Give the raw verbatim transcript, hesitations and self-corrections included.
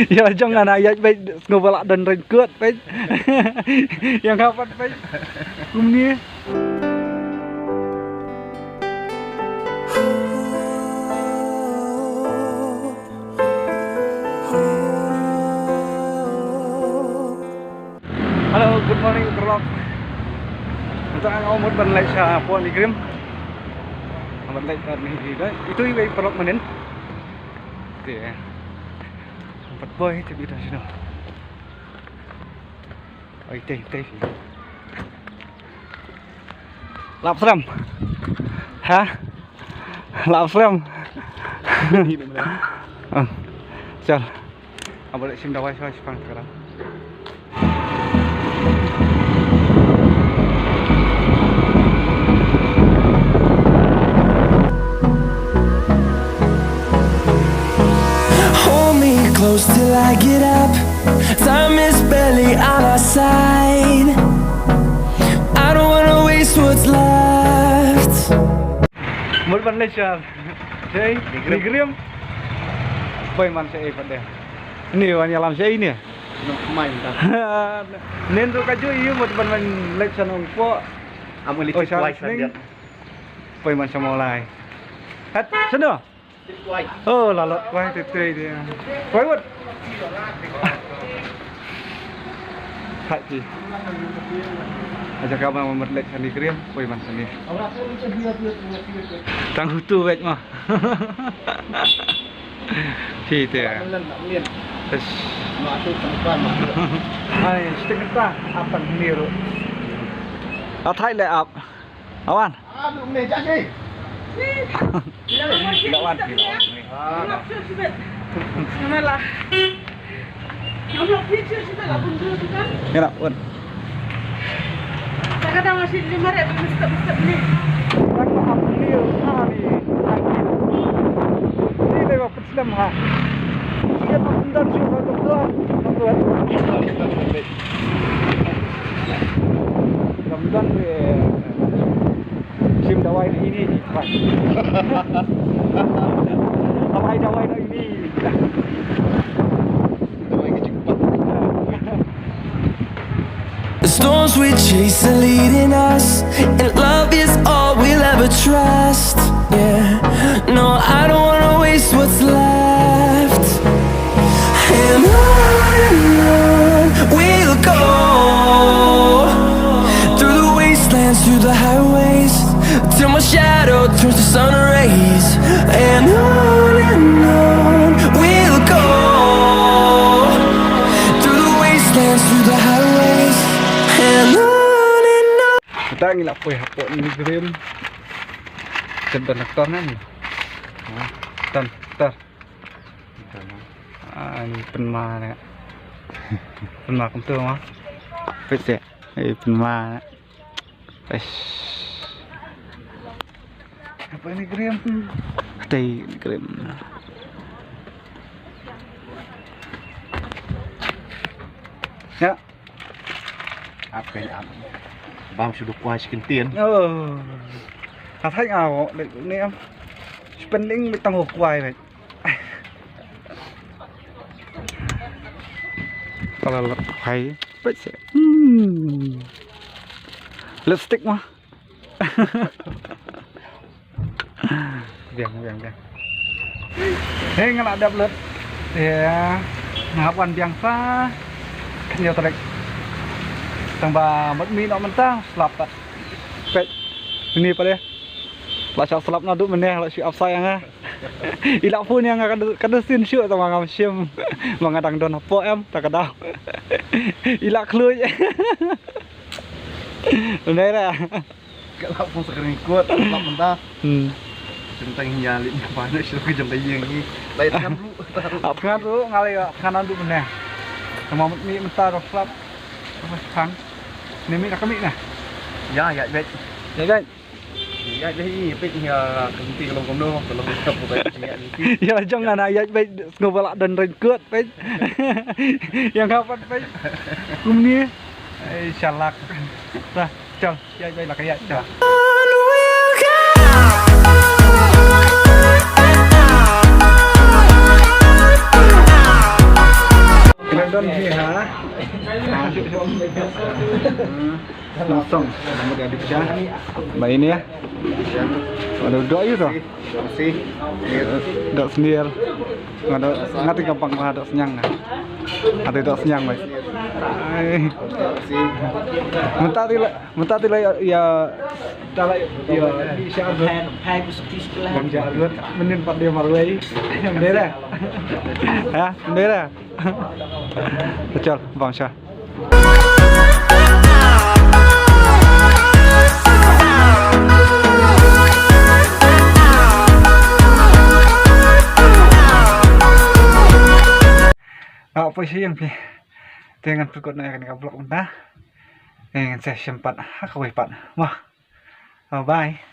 Ïa la jong nga na ïaid beit, sngewbha la don raincoat beit. Ïa nga pat beit kumne. Hello, good morning paralok. Mynta nga mut ban leit sha Port NEIGRIHMS. Ban leit sha NEIGRIHMS. Itu iwei paralok mynnin. Te pat boi te bita sino. Oi, te te. Lap slem. Ha? Lap slem. Ah, chal. Aba leit shim dawai shuwa shipang sekarang. Hold me close till I get up. Time is barely on our side. I don't wanna waste what's left. Mut ban leit sha, sha NEIGRIHMS. Poi man sha ei pat de. Ni wan ïalam sha ei ni. Nong mai ta. Nen ruh ka ju ïa mut ban man leit sha Nongpoh. Am leit. Oh, sha kwai sha Sning. Poi man sha Mawlai. Hat sha no. Oh, la lot kwai te te dia. Kwai wat. Hai ti. Aja ka ba mamat lek sani krim, poi man sani. Tang hutu wek ma. Ti te. Tes. Ai, stik ta apan ni ru. Athai le ap. Awan. Aduh, ni jadi. Lawan, lawan. Mana lah? Kena pun. Ini lewat Islam ha. Kita tak benar juga tu tuan. Tuan. Ramadan tu, eh, sim dawai ni ini ni. Dawai dawai ni ini. Dawai ke cepat. The storms we chase are leading us, and love is all we'll ever trust. Yeah, no, I don't wanna waste what's left. And on and on we'll go, through the wastelands, through the highways, till my shadow turns to sun rays. And on and on we'll go, through the wastelands, through the highways, and on and on. Kita ngi la poi hapoh NEIGRIHMS. Kita doktor ni. Ha, doktor, doktor. Ah, ni pynma ne. Pynma kumtu ma. Pese. Eh, pynma ne. Eish. Apa NEIGRIHMS? Te NEIGRIHMS. Ya. Ap ka ap. Bam shu duk kwai shi kyntien. Oh. Ka thait nga wo, leh ne am. Spending bit tang ho kwai bit. Ka la lap kwai bit se. Hmm. Lipstick ma. Biang, biang, biang. Hei, nga la dep lut. Ïa, nga hap wan biang sa. Kan ïa trek. Tang ba mut mih noh mynta, slap pat. Peit. Ni pat ïa. La shah slap naduh mynne, la shu ap sa ïa nga. I la phone ïa nga ka da, ka da sien shuh tang ba ngam shim. Ba nga dang don hapoh em, ta ka daw. I la khluit. Mynne ra. Ka la pun sa ka ring kot, la mynta. Hmm. Tang tang ïa lip ni ka ba na shu ka jong ka ïing ni. Lai tang ruh. Ap ngan ruh, nga lai ap ngan ruh mynne. Tang ba mih mynta ruh slap. Apa sang? Ni mih na ka mih na. Ïa, ïa, wait. Ïa, wait. Ïa, ïa, ïa, peit ïa ka mih ka long kumno, ka long kumno, peit ïa ni. Ïa, jong nga na ïa, wait, sngewbha la don raincoat, wait. Ïa nga pat, wait. Kumne. Ai, shalak. Dah. Chal, ïa, ïa, la ka ïa, chal. Kon hi ha. Langsung nama dia di pecah. Ba ini ya. Ada dok ïa to. Dok sendiri. Ngada ngati gampang lah dok senyang. Ada dok senyang baik. Ai. Mentah tila, mentah tila ya, tala ya di syarat. Bang syarat. Mending pat dia marwei. Bendera. Ha, bendera. Betul, bang syarat. Nga poi sha ïing phi. Te ngan pynkut noh ïa kane ka vlog mynta. Te ngan sa ïashem pat ha kawei pat. Wah. Bye bye.